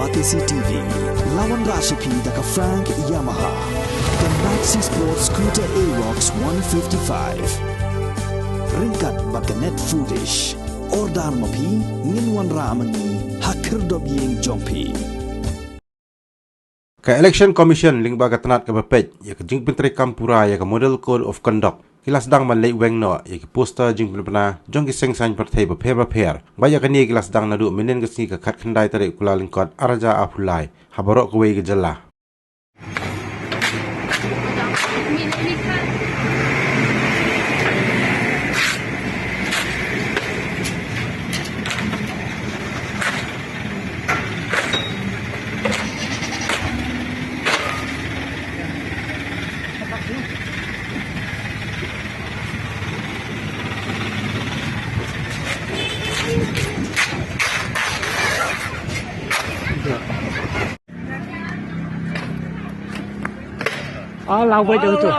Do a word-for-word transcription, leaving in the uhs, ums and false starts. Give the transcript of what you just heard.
Batesi T V, la wanrah sha phi da ka Frank Yamaha. Ka Maxi Sport Scooter Aerox one fifty-five. Ryngkat bad ka Net Foodish. Order ma phi, ngin wanrah ma ngi ha khyrdop ïing jong phi. Ka Election Commission lyngba ka tnat kaba peit ïa ka jingpyntrei kam pura ïa ka Model Code of Conduct ki la sdang ban leit weng noh ïa ki poster jingpynbna jong ki seng saiñ pyrthei bapher bapher. Ba ïa kane ki la sdang naduh mynnin ka sngi ka khatkhyndai tarik Kyllalyngkot arhajar arphew lai ha baroh kawei ka jylla. Ah, lau bai deu tu.